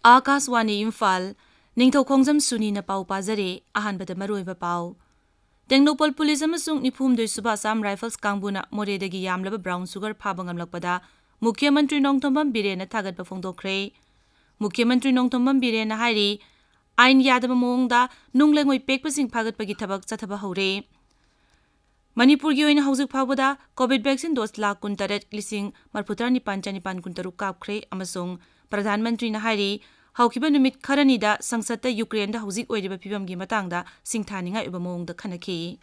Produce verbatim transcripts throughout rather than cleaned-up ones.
ꯑꯥꯀꯥꯁꯋꯥꯅꯤ ꯏꯝꯐꯥꯜ, ꯅꯤꯡꯊꯧ ꯈꯣꯡꯖꯝ ꯁꯨꯅꯤꯅ ꯄꯥꯎ ꯄꯥꯖꯔꯦ꯫ ꯑꯍꯥꯟꯕꯗ ꯃꯔꯨꯑꯣꯏꯕ ꯄꯥꯎ꯫ ꯇꯦꯡꯅꯧꯄꯜ ꯄꯨꯂꯤꯁ ꯑꯃꯁꯨꯡ ꯅꯤꯐꯨꯍꯨꯝꯗꯣꯏ ꯁꯨꯕ ꯑꯁꯥꯝ ꯔꯥꯏꯐꯜꯁ ꯀꯥꯡꯕꯨꯅ ꯃꯣꯔꯦꯗꯒꯤ ꯌꯥꯝꯂꯕ ꯕ꯭ꯔꯥꯎꯟ ꯁꯨꯒꯔ ꯐꯥꯕ ꯉꯝꯂꯛꯄꯗ ꯃꯨꯈ꯭ꯌ ꯃꯟꯇ꯭ꯔꯤ ꯅꯣꯡꯊꯣꯝꯕꯝ ꯕꯤꯔꯦꯟꯅ ꯊꯥꯒꯠꯄ ꯐꯣꯡꯗꯣꯛꯈ꯭ꯔꯦ꯫ ꯃꯨꯈ꯭ꯌ ꯃꯟꯇ꯭ꯔꯤ ꯅꯣꯡꯊꯣꯝꯕꯝ ꯕꯤꯔꯦꯟꯅ ꯍꯥꯏꯔꯤ, ꯑꯥꯏꯟ ꯌꯥꯗꯕ ꯃꯑꯣꯡꯗ ꯅꯨꯡ ꯂꯩꯉꯣꯏ ꯄꯦꯛꯄꯁꯤꯡ ꯐꯥꯒꯠꯄꯒꯤ ꯊꯕꯛ ꯆꯠꯊꯕ ꯍꯧꯔꯦ꯫ ꯃꯅꯤꯄꯨꯔꯒꯤ ꯑꯣꯏꯅ ꯍꯧꯖꯤꯛ ꯐꯥꯎꯕꯗ ꯀꯣꯚꯤꯗ ꯚꯦꯛꯁꯤꯟ ꯗꯣꯁ ꯂꯥꯈ ꯀꯨꯟꯇꯔꯦꯠ ꯂꯤꯁꯤꯡ ꯃꯔꯤꯐꯨꯇꯔꯥ ꯅꯤꯄꯥꯟ ꯆꯅꯤꯄꯥꯟ ꯀꯨꯟꯇꯔꯨꯛ ꯀꯥꯞꯈ꯭ꯔꯦ ꯑꯃꯁꯨꯡ ꯄ꯭ꯔꯙꯥꯟ ꯃꯟꯇ꯭ꯔꯤꯅ ꯍꯥꯏꯔꯤ, ꯍꯧꯈꯤꯕ ꯅꯨꯃꯤꯠ ꯈꯔꯅꯤꯗ ꯁꯪꯁꯠꯇ ꯌꯨꯀ꯭ꯔꯦꯟꯗ ꯍꯧꯖꯤꯛ ꯑꯣꯏꯔꯤꯕ ꯐꯤꯕꯝꯒꯤ ꯃꯇꯥꯡꯗ ꯁꯤꯡꯊꯥꯅꯤꯡꯉꯥꯏ ꯑꯣꯏꯕ ꯃꯑꯣꯡꯗ ꯈꯟꯅꯈꯤ꯫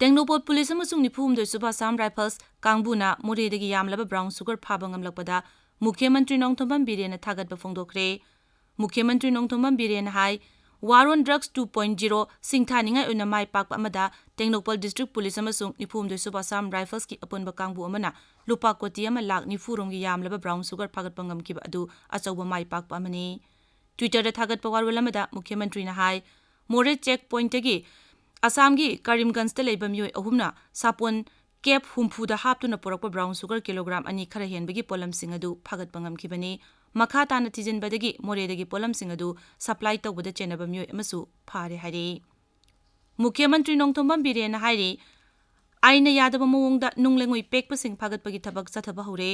ꯇꯦꯡꯅꯧꯄꯜ ꯄꯨꯂꯤꯁ ꯑꯃꯁꯨꯡ ꯅꯤꯐꯨꯍꯨꯝꯗꯣꯏ ꯁꯨꯕ ꯑꯁꯥꯝ ꯔꯥꯏꯐꯜꯁ ꯀꯥꯡꯕꯨꯅ ꯃꯣꯔꯦꯗꯒꯤ ꯌꯥꯝꯂꯕ ꯕ꯭ꯔꯥꯎꯟ ꯁꯨꯒꯔ ꯐꯥꯕ ꯉꯝꯂꯛꯄꯗ ꯃꯨꯈ꯭ꯌ ꯃꯟꯇ꯭ꯔꯤ ꯅꯣꯡꯊꯣꯝꯕꯝ ꯕꯤꯔꯦꯟꯅ ꯊꯥꯒꯠꯄ ꯐꯣꯡꯗꯣꯛꯈ꯭ꯔꯦ꯫ ꯃꯨꯈ꯭ꯌ ꯃꯟꯇ꯭ꯔꯤ ꯅꯣꯡꯊꯣꯝꯕꯝ ꯕꯤꯔꯦꯟꯅ ꯍꯥꯏ, War on Drugs two point zero ꯁꯤꯡꯊꯥꯅꯤꯡꯉꯥꯏ ꯑꯣꯏꯅ ꯃꯥꯏ ꯄꯥꯛꯄ ꯑꯃꯗ ꯇꯦꯡꯅꯧꯄꯜ ꯗꯤꯁꯇ꯭ꯔꯤꯛ ꯄꯨꯂꯤꯁ ꯑꯃꯁꯨꯡ ꯅꯤꯐꯨꯍꯨꯝꯗꯣꯏ ꯁꯨꯕ ꯑꯁꯥꯝ ꯔꯥꯏꯐꯜꯁꯀꯤ ꯑꯄꯨꯟꯕ ꯀꯥꯡꯕꯨ ꯑꯃꯅ ꯂꯨꯄꯥ ꯀꯣꯇꯤ ꯑꯃ ꯂꯥꯈ ꯅꯤꯐꯨ ꯔꯣꯝꯒꯤ ꯌꯥꯝꯂꯕ ꯕ꯭ꯔꯥꯎꯟ ꯁꯨꯒꯔ ꯐꯥꯒꯠꯄ ꯉꯝꯈꯤꯕ ꯑꯗꯨ ꯑꯆꯧꯕ ꯃꯥꯏ ꯄꯥꯛꯄ ꯑꯃꯅꯤ꯫ Twitter-ꯗ ꯊꯥꯒꯠꯄ ꯋꯥꯔꯣꯜ ꯑꯃꯗ ꯃꯨꯈ꯭ꯌ ꯃꯟꯇ꯭ꯔꯤꯅ ꯍꯥꯏ, ꯃꯣꯔꯦ ꯆꯦꯛ ꯄꯣꯏꯟꯠꯇꯒꯤ ꯑꯁꯥꯝꯒꯤ ꯀꯔꯤꯝꯒꯟꯖꯇ ꯂꯩꯕ ꯃꯤꯑꯣꯏ ꯑꯍꯨꯝꯅ ꯁꯥꯄꯣꯟ ꯀꯦꯞ ꯍꯨꯝꯐꯨꯗ ꯍꯥꯞꯇꯨꯅ ꯄꯨꯔꯛꯄ ꯕ꯭ꯔꯥꯎꯟ ꯁꯨꯒꯔ ꯀꯤꯂꯣꯒ꯭ꯔꯥꯝ ꯑꯅꯤ ꯈꯔ ꯍꯦꯟꯕꯒꯤ ꯄꯣꯠꯂꯝꯁꯤꯡ ꯑꯗꯨ ꯐꯥꯒꯠꯄ ꯉꯝꯈꯤꯕꯅꯤ꯫ ꯃꯈꯥ ꯇꯥꯅ ꯊꯤꯖꯤꯟꯕꯗꯒꯤ ꯃꯣꯔꯦꯗꯒꯤ ꯄꯣꯠꯂꯝꯁꯤꯡ ꯑꯗꯨ ꯁꯄ꯭ꯂꯥꯏ ꯇꯧꯕꯗ ꯆꯦꯟꯅꯕ ꯃꯤꯑꯣꯏ ꯑꯃꯁꯨ ꯐꯥꯔꯦ ꯍꯥꯏꯔꯤ꯫ ꯃꯨꯈ꯭ꯌ ꯃꯟꯇ꯭ꯔꯤ ꯅꯣꯡꯊꯣꯝꯕꯝ ꯕꯤꯔꯦꯟꯅ ꯍꯥꯏꯔꯤ, ꯑꯥꯏꯟꯅ ꯌꯥꯗꯕ ꯃꯑꯣꯡꯗ ꯅꯨꯡ ꯂꯩꯉꯣꯏ ꯄꯦꯛꯄꯁꯤꯡ ꯐꯥꯒꯠꯄꯒꯤ ꯊꯕꯛ ꯆꯠꯊꯕ ꯍꯧꯔꯦ꯫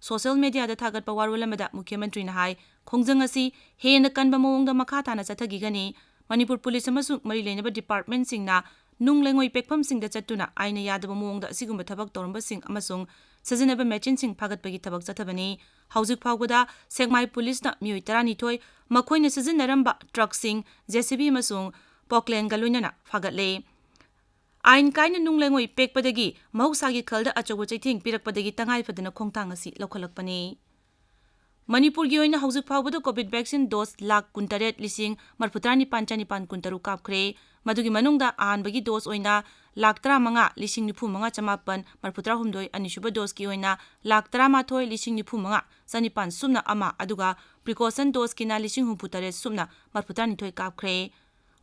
ꯁꯣꯁꯤꯌꯦꯜ ꯃꯤꯗꯤꯌꯥꯗ ꯊꯥꯒꯠꯄ ꯋꯥꯔꯣꯜ ꯑꯃꯗ ꯃꯨꯈ꯭ꯌ ꯃꯟꯇ꯭ꯔꯤꯅ ꯍꯥꯏ, ꯈꯣꯡꯖꯪ ꯑꯁꯤ ꯍꯦꯟꯅ ꯀꯟꯕ ꯃꯑꯣꯡꯗ ꯃꯈꯥ ꯇꯥꯅ ꯆꯠꯊꯈꯤꯒꯅꯤ꯫ ꯃꯅꯤꯄꯨꯔ ꯄꯨꯂꯤꯁ ꯑꯃꯁꯨꯡ ꯃꯔꯤ ꯂꯩꯅꯕ ꯗꯤꯄꯥꯔꯠꯃꯦꯟꯠꯁꯤꯡꯅ ꯅꯨꯡ ꯂꯩꯉꯣꯏ ꯄꯦꯛꯐꯝꯁꯤꯡꯗ ꯆꯠꯇꯨꯅ ꯑꯥꯏꯟꯅ ꯌꯥꯗꯕ ꯃꯑꯣꯡꯗ ꯑꯁꯤꯒꯨꯝꯕ ꯊꯕꯛ ꯇꯧꯔꯝꯕꯁꯤꯡ ꯑꯃꯁꯨꯡ ꯁꯤꯖꯤꯟꯅꯕ ꯃꯦꯆꯤꯟꯁꯤꯡ ꯐꯥꯒꯠꯄꯒꯤ ꯊꯕꯛ ꯆꯠꯊꯕꯅꯤ꯫ ꯍꯧꯖꯤꯛ ꯐꯥꯎꯕꯗ ꯁꯦꯛꯃꯥꯏ ꯄꯨꯂꯤꯁꯅ ꯃꯤꯑꯣꯏ ꯇꯔꯥꯅꯤꯊꯣꯏ, ꯃꯈꯣꯏꯅ ꯁꯤꯖꯤꯟꯅꯔꯝꯕ ꯇ꯭ꯔꯛꯁꯤꯡ, ꯖꯦ ꯁꯤ ꯕꯤ ꯑꯃꯁꯨꯡ ꯄꯣꯀ꯭ꯂꯦꯟꯒ ꯂꯣꯏꯅꯅ ꯐꯥꯒꯠꯂꯦ꯫ ꯑꯥꯏꯟ ꯀꯥꯏꯅ ꯅꯨꯡ ꯂꯩꯉꯣꯏ ꯄꯦꯛꯄꯗꯒꯤ ꯃꯍꯧꯁꯥꯒꯤ ꯈꯜꯗ ꯑꯆꯧꯕ ꯆꯩꯊꯦꯡ ꯄꯤꯔꯛꯄꯗꯒꯤ ꯇꯉꯥꯏ ꯐꯗꯅ ꯈꯣꯡꯊꯥꯡ ꯑꯁꯤ ꯂꯧꯈꯠꯂꯛꯄꯅꯤ꯫ ꯃꯅꯤꯄꯨꯔꯒꯤ ꯑꯣꯏꯅ ꯍꯧꯖꯤꯛ ꯐꯥꯎꯕꯗ COVID vaccine dose ꯂꯥꯈ ꯀꯨꯟꯇꯔꯦꯠ ꯂꯤꯁꯤꯡ ꯃꯔꯤꯐꯨꯇꯔꯥ ꯅꯤꯄꯥꯟ ꯆꯅꯤꯄꯥꯟ ꯀꯨꯟꯇꯔꯨꯛ ꯀꯥꯞꯈ꯭ꯔꯦ꯫ ꯃꯗꯨꯒꯤ ꯃꯅꯨꯡꯗ ꯑꯍꯥꯟꯕꯒꯤ dose ꯑꯣꯏꯅ ꯂꯥꯈ ꯇꯔꯥꯃꯉꯥ ꯂꯤꯁꯤꯡ ꯅꯤꯐꯨꯃꯉꯥ ꯆꯃꯥꯄꯟ ꯃꯔꯤꯐꯨꯇꯔꯥꯍꯨꯝꯗꯣꯏ, ꯑꯅꯤꯁꯨꯕ doseꯀꯤ ꯑꯣꯏꯅ ꯂꯥꯈ ꯇꯔꯥꯃꯥꯊꯣꯏ ꯂꯤꯁꯤꯡ ꯅꯤꯐꯨꯃꯉꯥ ꯆꯅꯤꯄꯥꯟ ꯁꯨꯞꯅ ꯑꯃ, ꯑꯗꯨꯒ precaution doseꯀꯤꯅ ꯂꯤꯁꯤꯡ ꯍꯨꯝꯐꯨꯇꯔꯦꯠ ꯁꯨꯞꯅ ꯃꯔꯤꯐꯨꯇꯔꯥꯅꯤꯊꯣꯏ ꯀꯥꯞꯈ꯭ꯔꯦ꯫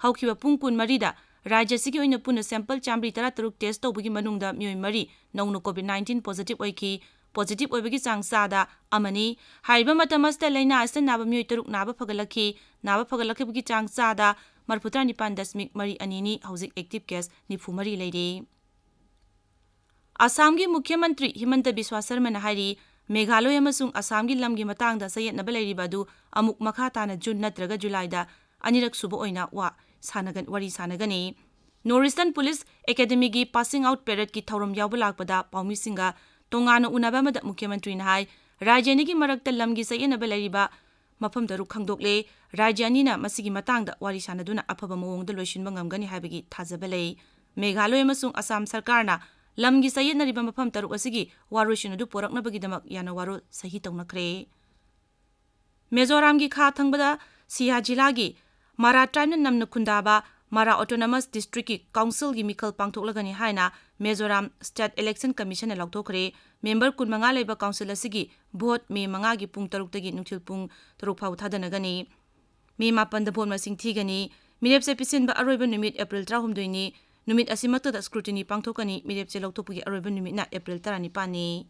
ꯍꯧꯈꯤꯕ ꯄꯨꯡ ꯀꯨꯟꯃꯔꯤꯗ ꯔꯥꯖ꯭ꯌ ꯑꯁꯤꯒꯤ ꯑꯣꯏꯅ ꯄꯨꯟꯅ sample ꯆꯥꯝꯃꯔꯤ ꯇꯔꯥꯇꯔꯨꯛ test ꯇꯧꯕꯒꯤ ꯃꯅꯨꯡꯗ ꯃꯤꯑꯣꯏ ꯃꯔꯤ ꯅꯧꯅ COVID nineteen positive ꯑꯣꯏꯈꯤ꯫ Positive ꯑꯣꯏꯕꯒꯤ ꯆꯥꯡ ꯆꯥꯗ ꯑꯃꯅꯤ꯫ ꯍꯥꯏꯔꯤꯕ ꯃꯇꯝ ꯑꯁꯤꯗ ꯂꯥꯏꯅꯥ ꯑꯁꯤꯗ ꯅꯥꯕ ꯃꯤꯑꯣꯏ ꯇꯔꯨꯛ ꯅꯥꯕ ꯐꯒꯠꯂꯛꯈꯤ꯫ ꯅꯥꯕ ꯐꯒꯠꯂꯛꯈꯤꯕꯒꯤ ꯆꯥꯡ ꯆꯥꯗ ꯃꯔꯤꯐꯨꯇꯔꯥꯅꯤꯄꯥꯟ ꯗꯁꯃꯤꯛ ꯃꯔꯤ ꯑꯅꯤꯅꯤ꯫ ꯍꯧꯖꯤꯛ active case ꯅꯤꯐꯨꯃꯔꯤ ꯂꯩꯔꯤ꯫ ꯑꯁꯥꯝꯒꯤ ꯃꯨꯈ꯭ꯌ ꯃꯟꯇ꯭ꯔꯤ ꯍꯤꯃꯟꯇ ꯕꯤꯁ꯭ꯋꯥ ꯁꯔꯃꯅ ꯍꯥꯏꯔꯤ, ꯃꯦꯘꯥꯂꯣꯏ ꯑꯃꯁꯨꯡ ꯑꯁꯥꯝꯒꯤ ꯂꯝꯒꯤ ꯃꯇꯥꯡꯗ ꯆꯌꯦꯠꯅꯕ ꯂꯩꯔꯤꯕ ꯑꯗꯨ ꯑꯃꯨꯛ ꯃꯈꯥ ꯇꯥꯅ ꯖꯨꯟ ꯅꯠꯇ꯭ꯔꯒ ꯖꯨꯂꯥꯏꯗ ꯑꯅꯤꯔꯛ ꯁꯨꯕ ꯑꯣꯏꯅ ꯋꯥ ꯁꯥꯟꯅꯒ-, ꯋꯥꯔꯤ ꯁꯥꯟꯅꯒꯅꯤ꯫ North Eastern Police Academyꯒꯤ passing out paradeꯀꯤ ꯊꯧꯔꯝ ꯌꯥꯎꯕ ꯂꯥꯛꯄꯗ ꯄꯥꯎꯃꯤꯁꯤꯡꯒ ꯇꯣꯉꯥꯟꯅ ꯎꯅꯕ ꯑꯃꯗ ꯃꯨꯈ꯭ꯌ ꯃꯟꯇ꯭ꯔꯤꯅ ꯍꯥꯏ, ꯔꯥꯖ꯭ꯌ ꯑꯅꯤꯒꯤ ꯃꯔꯛꯇ ꯂꯝꯒꯤ ꯆꯌꯦꯠꯅꯕ ꯂꯩꯔꯤꯕ ꯃꯐꯝ ꯇꯔꯨꯛ ꯈꯪꯗꯣꯛꯂꯦ꯫ ꯔꯥꯖ꯭ꯌ ꯑꯅꯤꯅ ꯃꯁꯤꯒꯤ ꯃꯇꯥꯡꯗ ꯋꯥꯔꯤ ꯁꯥꯟꯅꯗꯨꯅ ꯑꯐꯕ ꯃꯑꯣꯡꯗ ꯂꯣꯏꯁꯤꯟꯕ ꯉꯝꯒꯅꯤ ꯍꯥꯏꯕꯒꯤ ꯊꯥꯖꯕ ꯂꯩ꯫ ꯃꯦꯘꯥꯂꯣꯏ ꯑꯃꯁꯨꯡ ꯑꯁꯥꯝ ꯁꯔꯀꯥꯔꯅ ꯂꯝꯒꯤ ꯆꯌꯦꯠꯅꯔꯤꯕ ꯃꯐꯝ ꯇꯔꯨꯛ ꯑꯁꯤꯒꯤ ꯋꯥꯔꯣꯏꯁꯤꯟ ꯑꯗꯨ ꯄꯣꯔꯛꯅꯕꯒꯤꯗꯃꯛ ꯌꯥꯅ ꯋꯥꯔꯣꯜ ꯁꯍꯤ ꯇꯧꯅꯈ꯭ꯔꯦ꯫ ꯃꯤꯖꯣꯔꯥꯝꯒꯤ ꯈꯥ ꯊꯪꯕꯗ ꯁꯤꯌꯥ ꯖꯤꯂꯥꯒꯤ ꯃꯔꯥ tribeꯅ ꯅꯝꯅ ꯈꯨꯟꯗꯥꯕ ꯃꯔꯥ Autonomous Districtꯀꯤ Councilꯒꯤ ꯃꯤꯈꯜ ꯄꯥꯡꯊꯣꯛꯂꯒꯅꯤ ꯍꯥꯏꯅ ꯃꯤꯖꯣꯔꯥꯝ State Election Commissionꯅ ꯂꯥꯎꯊꯣꯛꯈ꯭ꯔꯦ꯫ Member ꯀꯨꯟꯃꯉꯥ ꯂꯩꯕ council ꯑꯁꯤꯒꯤ vote ꯃꯦ ꯃꯉꯥꯒꯤ ꯄꯨꯡ ꯇꯔꯨꯛꯇꯒꯤ ꯅꯨꯡꯊꯤꯜ ꯄꯨꯡ ꯇꯔꯨꯛ ꯐꯥꯎꯕ ꯊꯥꯗꯅꯒꯅꯤ꯫ ꯃꯦ ꯃꯥꯄꯟꯗ vote ꯃꯁꯤꯡ ꯊꯤꯒꯅꯤ꯫ ꯃꯤꯔꯦꯞꯆꯦ ꯄꯤꯁꯤꯟꯕ ꯑꯔꯣꯏꯕ ꯅꯨꯃꯤꯠ April ꯇꯔꯥꯍꯨꯝꯗꯣꯏꯅꯤ꯫ ꯅꯨꯃꯤꯠ ꯑꯁꯤꯃꯛꯇꯗ scrutiny ꯄꯥꯡꯊꯣꯛꯀꯅꯤ꯫ ꯃꯤꯔꯦꯞꯆꯦ ꯂꯧꯊꯣꯛꯄꯒꯤ ꯑꯔꯣꯏꯕ ꯅꯨꯃꯤꯠꯅ April ꯇꯔꯥꯅꯤꯄꯥꯟꯅꯤ꯫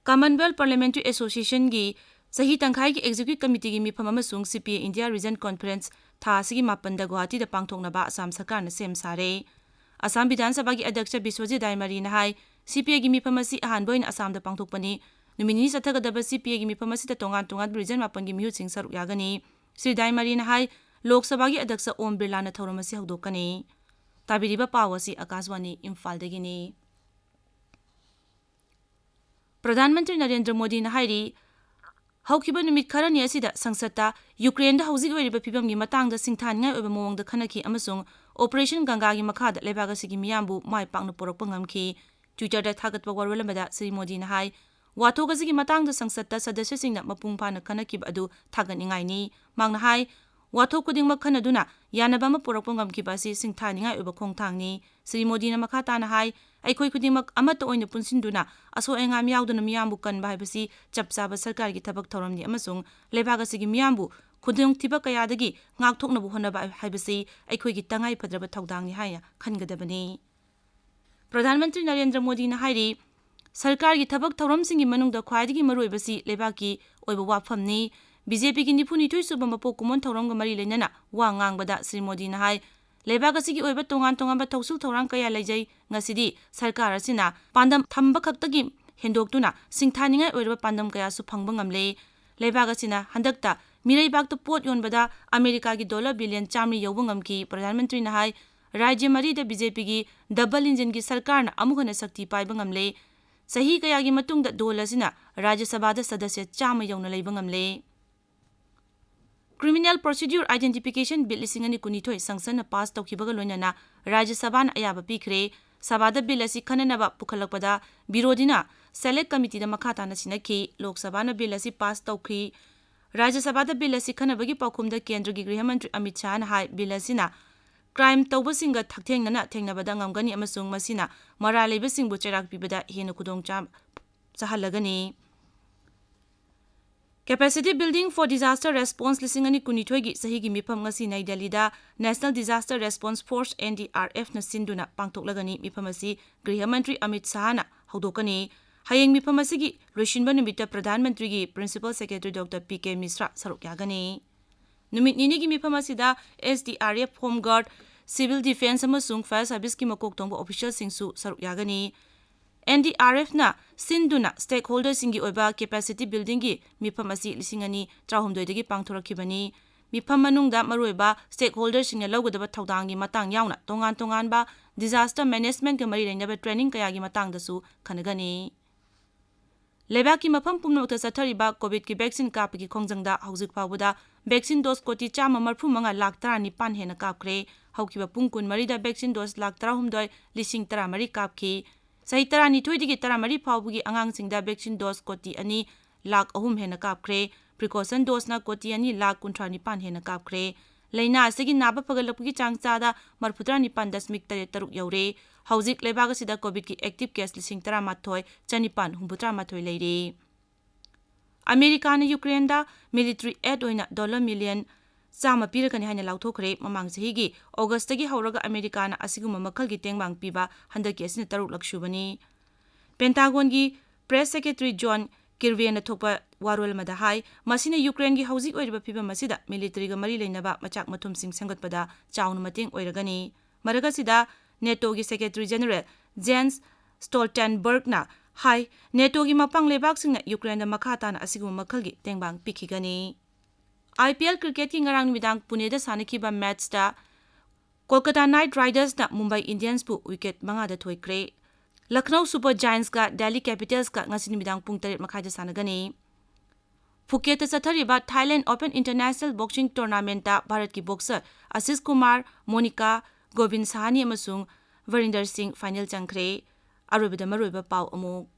Commonwealth Parliamentary Associationꯒꯤ ꯆꯍꯤ ꯇꯪꯈꯥꯏꯒꯤ Executive Committeeꯒꯤ ꯃꯤꯐꯝ ꯑꯃꯁꯨꯡ CPI India Region Conference ꯊꯥ ꯑꯁꯤꯒꯤ ꯃꯥꯄꯟꯗ ꯒꯨꯋꯥꯍꯥꯇꯤꯗ ꯄꯥꯡꯊꯣꯛꯅꯕ ꯑꯁꯥꯝ ꯁꯔꯀꯥꯔꯅ ꯁꯦꯝ ꯁꯥꯔꯦ꯫ ꯑꯁꯥꯝ ꯕꯤꯙꯥꯟ ꯁꯚꯥꯒꯤ ꯑꯗ꯭ꯌꯛꯁ ꯕꯤꯁ꯭ꯋꯖꯤꯠ ꯗꯥꯏꯃꯥꯔꯤꯅ ꯍꯥꯏ, CPIꯒꯤ ꯃꯤꯐꯝ ꯑꯁꯤ ꯑꯍꯥꯟꯕ ꯑꯣꯏꯅ ꯑꯁꯥꯝꯗ ꯄꯥꯡꯊꯣꯛꯄꯅꯤ꯫ ꯅꯨꯃꯤꯠ ꯅꯤꯅꯤ ꯆꯠꯊꯒꯗꯕ CPIꯒꯤ ꯃꯤꯐꯝ ꯑꯁꯤꯗ ꯇꯣꯉꯥꯟ ꯇꯣꯉꯥꯟꯕ region ꯃꯥꯄꯟꯒꯤ ꯃꯤꯍꯨꯠꯁꯤꯡ ꯁꯔꯨꯛ ꯌꯥꯒꯅꯤ꯫ ꯁ꯭ꯔꯤ ꯗꯥꯏꯃꯥꯔꯤꯅ ꯍꯥꯏ, ꯂꯣꯛ ꯁꯚꯥꯒꯤ ꯑꯗ꯭ꯌꯛꯁ ꯑꯣꯝ ꯕꯤꯔꯂꯥꯅ ꯊꯧꯔꯝ ꯑꯁꯤ ꯍꯧꯗꯣꯛꯀꯅꯤ꯫ ꯇꯥꯕꯤꯔꯤꯕ ꯄꯥꯎ ꯑꯁꯤ ꯑꯀꯥꯁꯕꯥꯅꯤ ꯏꯝꯐꯥꯜꯗꯒꯤꯅꯤ꯫ ꯄ꯭ꯔꯙꯥꯟ ꯃꯟꯇ꯭ꯔꯤ ꯅꯔꯦꯟꯗ꯭ꯔ ꯃꯣꯗꯤꯅ ꯍꯥꯏꯔꯤ, ꯍꯧꯈꯤꯕ ꯅꯨꯃꯤꯠ ꯈꯔꯅꯤ ꯑꯁꯤꯗ ꯁꯪꯁꯠꯇ ꯌꯨꯀ꯭ꯔꯦꯟꯗ ꯍꯧꯖꯤꯛ ꯑꯣꯏꯔꯤꯕ ꯐꯤꯕꯝꯒꯤ ꯃꯇꯥꯡꯗ ꯁꯤꯡꯊꯥꯅꯤꯡꯉꯥꯏ ꯑꯣꯏꯕ ꯃꯑꯣꯡꯗ ꯈꯟꯅꯈꯤ ꯑꯃꯁꯨꯡ Operation ꯒꯪꯒꯥꯒꯤ ꯃꯈꯥꯗ ꯂꯩꯕꯥꯛ ꯑꯁꯤꯒꯤ ꯃꯤꯌꯥꯝꯕꯨ ꯃꯥꯏ ꯄꯥꯛꯅ ꯄꯨꯔꯛꯄ ꯉꯝꯈꯤ꯫ Twitterꯗ ꯊꯥꯒꯠꯄ ꯋꯥꯔꯣꯜ ꯑꯃꯗ ꯁ꯭ꯔꯤ ꯃꯣꯗꯤꯅ ꯍꯥꯏ, ꯋꯥꯊꯣꯛ ꯑꯁꯤꯒꯤ ꯃꯇꯥꯡꯗ ꯁꯪꯁꯠꯇ ꯁꯗꯁ꯭ꯌꯁꯤꯡꯅ ꯃꯄꯨꯡ ꯐꯥꯅ ꯈꯟꯅꯈꯤꯕ ꯑꯗꯨ ꯊꯥꯒꯠꯅꯤꯡꯉꯥꯏꯅꯤ꯫ ꯃꯍꯥꯛꯅ ꯍꯥꯏ, ꯋꯥꯊꯣꯛ ꯈꯨꯗꯤꯡꯃꯛ ꯈꯟꯅꯗꯨꯅ ꯌꯥꯅꯕ ꯑꯃ ꯄꯨꯔꯛꯄ ꯉꯝꯈꯤꯕ ꯑꯁꯤ ꯁꯤꯡꯊꯥꯅꯤꯡꯉꯥꯏ ꯑꯣꯏꯕ ꯈꯣꯡꯊꯥꯡꯅꯤ꯫ ꯁ꯭ꯔꯤ ꯃꯣꯗꯤꯅ ꯃꯈꯥ ꯇꯥꯅ ꯍꯥꯏ, ꯑꯩꯈꯣꯏ ꯈꯨꯗꯤꯡꯃꯛ ꯑꯃꯠꯇ ꯑꯣꯏꯅ ꯄꯨꯟꯁꯤꯟꯗꯨꯅ ꯑꯁꯣꯏ ꯑꯉꯥꯝ ꯌꯥꯎꯗꯅ ꯃꯤꯌꯥꯝꯕꯨ ꯀꯟꯕ ꯍꯥꯏꯕꯁꯤ ꯆꯞ ꯆꯥꯕ ꯁꯔꯀꯥꯔꯒꯤ ꯊꯕꯛ ꯊꯧꯔꯝꯅꯤ ꯑꯃꯁꯨꯡ ꯂꯩꯕꯥꯛ ꯑꯁꯤꯒꯤ ꯃꯤꯌꯥꯝꯕꯨ ꯈꯨꯗꯣꯡꯊꯤꯕ ꯀꯌꯥꯗꯒꯤ ꯉꯥꯛꯊꯣꯛꯅꯕ ꯍꯣꯠꯅꯕ ꯍꯥꯏꯕꯁꯤ ꯑꯩꯈꯣꯏꯒꯤ ꯇꯉꯥꯏꯐꯗ꯭ꯔꯕ ꯊꯧꯗꯥꯡꯅꯤ ꯍꯥꯏꯅ ꯈꯟꯒꯗꯕꯅꯤ꯫ ꯄ꯭ꯔꯙꯥꯟ ꯃꯟꯇ꯭ꯔꯤ ꯅꯔꯦꯟꯗ꯭ꯔ ꯃꯣꯗꯤꯅ ꯍꯥꯏꯔꯤ, ꯁꯔꯀꯥꯔꯒꯤ ꯊꯕꯛ ꯊꯧꯔꯝꯁꯤꯡꯒꯤ ꯃꯅꯨꯡꯗ ꯈ꯭ꯋꯥꯏꯗꯒꯤ ꯃꯔꯨꯑꯣꯏꯕꯁꯤ ꯂꯩꯕꯥꯛꯀꯤ ꯑꯣꯏꯕ ꯋꯥꯐꯝꯅꯤ꯫ ꯕꯤ ꯖꯦ ꯄꯤꯒꯤ ꯅꯤꯐꯨ ꯅꯤꯊꯣꯏ ꯁꯨꯕ ꯃꯄꯣꯛ ꯀꯨꯝꯑꯣꯟ ꯊꯧꯔꯝꯒ ꯃꯔꯤ ꯂꯩꯅꯅ ꯋꯥ ꯉꯥꯡꯕꯗ ꯁ꯭ꯔꯤ ꯃꯣꯗꯤꯅ ꯍꯥꯏ, ꯂꯩꯕꯥꯛ ꯑꯁꯤꯒꯤ ꯑꯣꯏꯕ ꯇꯣꯉꯥꯟ ꯇꯣꯉꯥꯟꯕ ꯊꯧꯁꯤꯜ ꯊꯧꯔꯥꯡ ꯀꯌꯥ ꯂꯩꯖꯩ꯫ ꯉꯁꯤꯗꯤ ꯁꯔꯀꯥꯔ ꯑꯁꯤꯅ ꯄꯥꯟꯗꯝ ꯊꯝꯕ ꯈꯛꯇꯒꯤ ꯍꯦꯟꯗꯣꯛꯇꯨꯅ ꯁꯤꯡꯊꯥꯅꯤꯡꯉꯥꯏ ꯑꯣꯏꯔꯕ ꯄꯥꯟꯗꯝ ꯀꯌꯥꯁꯨ ꯐꯪꯕ ꯉꯝꯂꯦ꯫ ꯂꯩꯕꯥꯛ ꯑꯁꯤꯅ ꯍꯟꯗꯛꯇ ꯃꯤꯔꯩꯕꯥꯛꯇ ꯄꯣꯠ ꯌꯣꯟꯕꯗ ꯑꯃꯦꯔꯤꯀꯥꯒꯤ ꯗꯣꯂꯔ ꯕꯤꯂꯤꯌꯟ ꯆꯥꯃꯔꯤ ꯌꯧꯕ ꯉꯝꯈꯤ꯫ ꯄ꯭ꯔꯙꯥꯟ ꯃꯟꯇ꯭ꯔꯤꯅ ꯍꯥꯏ, ꯔꯥꯖ꯭ꯌ ꯃꯔꯤꯗ ꯕꯤ ꯖꯦ ꯄꯤꯒꯤ ꯗꯕꯜ ꯏꯟꯖꯤꯟꯒꯤ ꯁꯔꯀꯥꯔꯅ ꯑꯃꯨꯛ ꯍꯟꯅ ꯁꯛꯇꯤ ꯄꯥꯏꯕ ꯉꯝꯂꯦ꯫ ꯆꯍꯤ ꯀꯌꯥꯒꯤ ꯃꯇꯨꯡꯗ ꯗꯣꯜ ꯑꯁꯤꯅ ꯔꯥꯖ꯭ꯌ ꯁꯚꯥꯗ ꯁꯗꯁ꯭ꯌ ꯆꯥꯝꯃ ꯌꯧꯅ ꯂꯩꯕ ꯉꯝꯂꯦ꯫ Criminal Procedure Identification Bill ꯂꯤꯁꯤꯡ ꯑꯅꯤ ꯀꯨꯟꯅꯤꯊꯣꯏ ꯁꯪꯁꯟꯅ ꯄꯥꯁ ꯇꯧꯈꯤꯕꯒ ꯂꯣꯏꯅꯅ ꯔꯥꯖ꯭ꯌ ꯁꯚꯥꯅ ꯑꯌꯥꯕ ꯄꯤꯈ꯭ꯔꯦ꯫ ꯁꯚꯥꯗ ꯕꯤꯜ ꯑꯁꯤ ꯈꯟꯅꯅꯕ ꯄꯨꯈꯠꯂꯛꯄꯗ ꯕꯤꯔꯣꯙꯤꯅ ꯁꯦꯂꯦꯛ ꯀꯃꯤꯇꯤꯗ ꯃꯈꯥ ꯇꯥꯅ ꯁꯤꯟꯅꯈꯤ꯫ ꯂꯣꯛ ꯁꯚꯥꯅ ꯕꯤꯜ ꯑꯁꯤ ꯄꯥꯁ ꯇꯧꯈꯤ꯫ ꯔꯥꯖ꯭ꯌ ꯁꯚꯥꯗ ꯕꯤꯜ ꯑꯁꯤ ꯈꯟꯅꯕꯒꯤ ꯄꯥꯎꯈꯨꯝꯗ ꯀꯦꯟꯗ꯭ꯔꯒꯤ ꯒ꯭ꯔꯤꯍ ꯃꯟꯇ꯭ꯔꯤ ꯑꯃꯤꯠ ꯁꯥꯍꯅ ꯍꯥꯏ, ꯕꯤꯜ ꯑꯁꯤꯅ ꯀ꯭ꯔꯥꯏꯝ ꯇꯧꯕꯁꯤꯡꯒ ꯍꯛꯊꯦꯡꯅꯅ ꯊꯦꯡꯅꯕꯗ ꯉꯝꯒꯅꯤ ꯑꯃꯁꯨꯡ ꯃꯁꯤꯅ ꯃꯔꯥꯜ ꯂꯩꯕꯁꯤꯡꯕꯨ ꯆꯩꯔꯥꯛ ꯄꯤꯕꯗ ꯍꯦꯟꯅ ꯈꯨꯗꯣꯡ ꯆꯥ-, ꯆꯥꯍꯜꯂꯒꯅꯤ꯫ Capacity Building for Disaster Response ꯂꯤꯁꯤꯡ ꯑꯅꯤ ꯀꯨꯟꯅꯤꯊꯣꯏꯒꯤ ꯆꯍꯤꯒꯤ ꯃꯤꯐꯝ ꯉꯁꯤ ꯅꯩ ꯗꯦꯜꯂꯤꯗ National Disaster Response Force, N D R F ꯅ ꯁꯤꯟꯗꯨꯅ ꯄꯥꯡꯊꯣꯛꯂꯒꯅꯤ꯫ ꯃꯤꯐꯝ ꯑꯁꯤ ꯒ꯭ꯔꯤꯍ ꯃꯟꯇ꯭ꯔꯤ ꯑꯃꯤꯠ ꯁꯥꯍꯅ ꯍꯧꯗꯣꯛꯀꯅꯤ꯫ ꯍꯌꯦꯡ ꯃꯤꯐꯝ ꯑꯁꯤꯒꯤ ꯂꯣꯏꯁꯤꯟꯕ ꯅꯨꯃꯤꯠꯇ ꯄ꯭ꯔꯙꯥꯟ ꯃꯟꯇ꯭ꯔꯤꯒꯤ Principal Secretary doctor P K Mishra ꯁꯔꯨꯛ ꯌꯥꯒꯅꯤ꯫ ꯅꯨꯃꯤꯠ ꯅꯤꯅꯤꯒꯤ ꯃꯤꯐꯝ ꯑꯁꯤꯗ S D R F, Home Guard, Civil Defence ꯑꯃꯁꯨꯡ Fire Service ꯀꯤ ꯃꯀꯣꯛ ꯊꯣꯡꯕ official ꯁꯤꯡꯁꯨ ꯁꯔꯨꯛ ꯌꯥꯒꯅꯤ꯫ N D R F ꯅ ꯁꯤꯟꯗꯨꯅ stakeholder ꯁꯤꯡꯒꯤ ꯑꯣꯏꯕ capacity building ꯒꯤ ꯃꯤꯐꯝ ꯑꯁꯤ ꯂꯤꯁꯤꯡ ꯑꯅꯤ ꯇꯔꯥꯍꯨꯝꯗꯣꯏꯗꯒꯤ ꯄꯥꯡꯊꯣꯔꯛꯈꯤꯕꯅꯤ꯫ ꯃꯤꯐꯝ ꯃꯅꯨꯡꯗ ꯃꯔꯨꯑꯣꯏꯕ stakeholder ꯁꯤꯡꯅ ꯂꯧꯒꯗꯕ ꯊꯧꯗꯥꯡꯒꯤ ꯃꯇꯥꯡ ꯌꯥꯎꯅ ꯇꯣꯉꯥꯟ ꯇꯣꯉꯥꯟꯕ disaster management ꯀ ꯃꯔꯤ ꯂꯩꯅꯕ training ꯀꯌꯥꯒꯤ ꯃꯇꯥꯡꯗꯁꯨ ꯈꯟꯅꯒꯅꯤ꯫ ꯂꯩꯕꯥꯛꯀꯤ ꯃꯐꯝ ꯄꯨꯝꯅꯃꯛꯇ ꯆꯠꯊꯔꯤꯕ COVID ꯀꯤ vaccine ꯀꯥꯞꯄꯒꯤ ꯈꯣꯡꯖꯪꯗ ꯍꯧꯖꯤꯛ ꯐꯥꯎꯕꯗ vaccine dose ꯀꯣꯇꯤ ꯆꯥꯝꯃ ꯃꯔꯤꯐꯨ ꯃꯉꯥ ꯂꯥꯈ ꯇꯔꯥꯅꯤꯄꯥꯟ ꯍꯦꯟꯅ ꯀꯥꯞꯈ꯭ꯔꯦ꯫ ꯍꯧꯈꯤꯕ ꯄꯨꯡ ꯀꯨꯟꯃꯔꯤꯗ vaccine dose ꯂꯥꯈ ꯇꯔꯥꯍꯨꯝꯗꯣꯏ ꯂꯤꯁꯤꯡ ꯇꯔꯥꯃꯔꯤ ꯀꯥꯞꯈꯤ꯫ ꯆꯍꯤ ꯇꯔꯥꯅꯤꯊꯣꯏꯗꯒꯤ ꯇꯔꯥꯃꯔꯤ ꯐꯥꯎꯕꯒꯤ ꯑꯉꯥꯡꯁꯤꯡꯗ vaccine dose ꯀꯣꯇꯤ ꯑꯅꯤ ꯂꯥꯈ ꯑꯍꯨꯝ ꯍꯦꯟꯅ ꯀꯥꯞꯈ꯭ꯔꯦ꯫ Precaution doseꯅ ꯀꯣꯇꯤ ꯑꯅꯤ ꯂꯥꯈ ꯀꯨꯟꯊ꯭ꯔꯥ ꯅꯤꯄꯥꯟ ꯍꯦꯟꯅ ꯀꯥꯞꯈ꯭ꯔꯦ꯫ ꯂꯥꯏꯅꯥ ꯑꯁꯤꯒꯤ ꯅꯥꯕ ꯐꯒꯠꯂꯛꯄꯒꯤ ꯆꯥꯡ ꯆꯥꯗ ꯃꯔꯤꯐꯨꯇꯔꯥ ꯅꯤꯄꯥꯟ ꯗꯁꯃꯤꯛ ꯇꯔꯦꯠ ꯇꯔꯨꯛ ꯌꯧꯔꯦ꯫ ꯍꯧꯖꯤꯛ ꯂꯩꯕꯥꯛ ꯑꯁꯤꯗ COVID-ꯀꯤ active case ꯂꯤꯁꯤꯡ ꯇꯔꯥꯃꯥꯊꯣꯏ ꯆꯅꯤꯄꯥꯟ ꯍꯨꯝꯐꯨꯇꯔꯥ ꯃꯥꯊꯣꯏ ꯂꯩꯔꯦ꯫ ꯑꯃꯦꯔꯤꯀꯥꯅ ꯌꯨꯀ꯭ꯔꯦꯟꯗ military aid ꯑꯣꯏꯅ dollar million ꯆꯥꯝꯃ ꯄꯤꯔꯒꯅꯤ ꯍꯥꯏꯅ ꯂꯥꯎꯊꯣꯛꯈ꯭ꯔꯦ꯫ ꯃꯃꯥꯡ ꯆꯍꯤꯒꯤ Augustꯇꯒꯤ ꯍꯧꯔꯒ ꯑꯃꯦꯔꯤꯀꯥꯅ ꯑꯁꯤꯒꯨꯝꯕ ꯃꯈꯜꯒꯤ ꯇꯦꯡꯕꯥꯡ ꯄꯤꯕ ꯍꯟꯗꯛꯀꯤ ꯑꯁꯤꯅ ꯇꯔꯨꯛꯂꯛ ꯁꯨꯕꯅꯤ꯫ Pentagonꯒꯤ press secretary John Kirbyꯅ ꯊꯣꯛꯄ ꯋꯥꯔꯣꯜ ꯑꯃꯗ ꯍꯥꯏ, ꯃꯁꯤꯅ ꯌꯨꯀ꯭ꯔꯦꯟꯒꯤ ꯍꯧꯖꯤꯛ ꯑꯣꯏꯔꯤꯕ ꯐꯤꯚꯝ ꯑꯁꯤꯗ militaryꯒ ꯃꯔꯤ ꯂꯩꯅꯕ ꯃꯆꯥꯛ ꯃꯊꯨꯝꯁꯤꯡ ꯁꯦꯝꯒꯠꯄꯗ ꯆꯥꯎꯅ ꯃꯇꯦꯡ ꯑꯣꯏꯔꯒꯅꯤ꯫ ꯃꯔꯛ ꯑꯁꯤꯗ NATOꯒꯤ Secretary General Jens Stoltenbergꯅ ꯍꯥꯏ, NATOꯒꯤ ꯃꯄꯥꯡ ꯂꯩꯕꯥꯛꯁꯤꯡꯅ ꯌꯨꯀ꯭ꯔꯦꯟꯗ ꯃꯈꯥ ꯇꯥꯅ ꯑꯁꯤꯒꯨꯝꯕ ꯃꯈꯜꯒꯤ ꯇꯦꯡꯕꯥꯡ ꯄꯤꯈꯤꯒꯅꯤ꯫ IPL cricketꯀꯤ ꯉꯔꯥꯡ ꯅꯨꯃꯤꯗꯥꯡ ꯄꯨꯅꯦꯗ ꯁꯥꯟꯅꯈꯤꯕ matchꯇ Kolkata Knight Ridersꯅ Mumbai Indiansꯄꯨ wicket ꯃꯉꯥꯗ ꯊꯣꯏꯈ꯭ꯔꯦ꯫ Lucknow Super Giantsꯀ Delhi Capitalsꯀ ꯉꯁꯤ ꯅꯨꯃꯤꯗꯥꯡ ꯄꯨꯡ ꯇꯔꯦꯠ ꯃꯈꯥꯏꯗ ꯁꯥꯟꯅꯒꯅꯤ꯫ ꯐꯨꯀꯦꯠꯇ ꯆꯠꯊꯔꯤꯕ Thailand Open International Boxing Tournamentꯇ ꯚꯥꯔꯠꯀꯤ boxer ꯑꯁꯤꯁ ꯀꯨꯃꯥꯔ, ꯃꯣꯅꯤꯀꯥ, ꯒꯣꯕꯤꯟ ꯁꯥꯍꯥꯅꯤ ꯑꯃꯁꯨꯡ ꯚꯔꯤꯟꯗꯔ ꯁꯤꯡ final ꯆꯪꯈ꯭ꯔꯦ꯫ ꯑꯔꯣꯏꯕꯗ ꯃꯔꯨꯑꯣꯏꯕ ꯄꯥꯎ ꯑꯃꯨꯛ꯫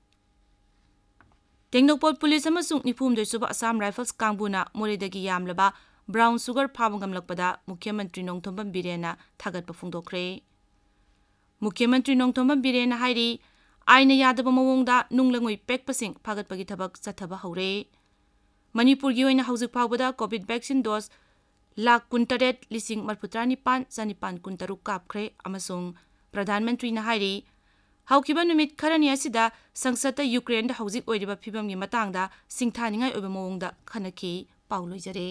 ꯇꯦꯡꯅꯧꯄꯜ ꯄꯨꯂꯤꯁ ꯑꯃꯁꯨꯡ ꯅꯤꯐꯨꯍꯨꯝꯗꯣꯏ ꯁꯨꯕ Assam Rifles ꯀꯥꯡꯕꯨꯅ ꯃꯣꯔꯦꯗꯒꯤ ꯌꯥꯝꯂꯕ brown sugar ꯐꯥꯕ ꯉꯝꯂꯛꯄꯗ ꯃꯨꯈ꯭ꯌ ꯃꯟꯇ꯭ꯔꯤ ꯅꯣꯡꯊꯣꯝꯕꯝ ꯕꯤꯔꯦꯟꯅ ꯊꯥꯒꯠꯄ ꯐꯣꯡꯗꯣꯛꯈ꯭ꯔꯦ꯫ ꯃꯨꯈ꯭ꯌ ꯃꯟꯇ꯭ꯔꯤ ꯅꯣꯡꯊꯣꯝꯕꯝ ꯕꯤꯔꯦꯟꯅ ꯍꯥꯏꯔꯤ, ꯑꯥꯏꯟꯅ ꯌꯥꯗꯕ ꯃꯑꯣꯡꯗ ꯅꯨꯡ ꯂꯩꯉꯣꯏ ꯄꯦꯛꯄꯁꯤꯡ ꯐꯥꯒꯠꯄꯒꯤ ꯊꯕꯛ ꯆꯠꯊꯕ ꯍꯧꯔꯦ꯫ ꯃꯅꯤꯄꯨꯔꯒꯤ ꯑꯣꯏꯅ ꯍꯧꯖꯤꯛ ꯐꯥꯎꯕꯗ COVID vaccine dose ꯂꯥꯈ ꯀꯨꯟꯇꯔꯦꯠ ꯂꯤꯁꯤꯡ ꯃꯔꯤꯐꯨꯇꯔꯥ ꯅꯤꯄꯥꯟ ꯆꯅꯤꯄꯥꯟ ꯀꯨꯟꯇꯔꯨꯛ ꯀꯥꯞꯈ꯭ꯔꯦ ꯑꯃꯁꯨꯡ ꯄ꯭ꯔꯙꯥꯟ ꯃꯟꯇ꯭ꯔꯤꯅ ꯍꯥꯏꯔꯤ, ꯍꯧꯈꯤꯕ ꯅꯨꯃꯤꯠ ꯈꯔꯅꯤ ꯑꯁꯤꯗ ꯁꯪꯁꯠꯇ ꯌꯨꯀ꯭ꯔꯦꯟꯗ ꯍꯧꯖꯤꯛ ꯑꯣꯏꯔꯤꯕ ꯐꯤꯕꯝꯒꯤ ꯃꯇꯥꯡꯗ ꯁꯤꯡꯊꯥꯅꯤꯡꯉꯥꯏ ꯑꯣꯏꯕ ꯃꯑꯣꯡꯗ ꯈꯟꯅꯈꯤ꯫ ꯄꯥꯎ ꯂꯣꯏꯖꯔꯦ꯫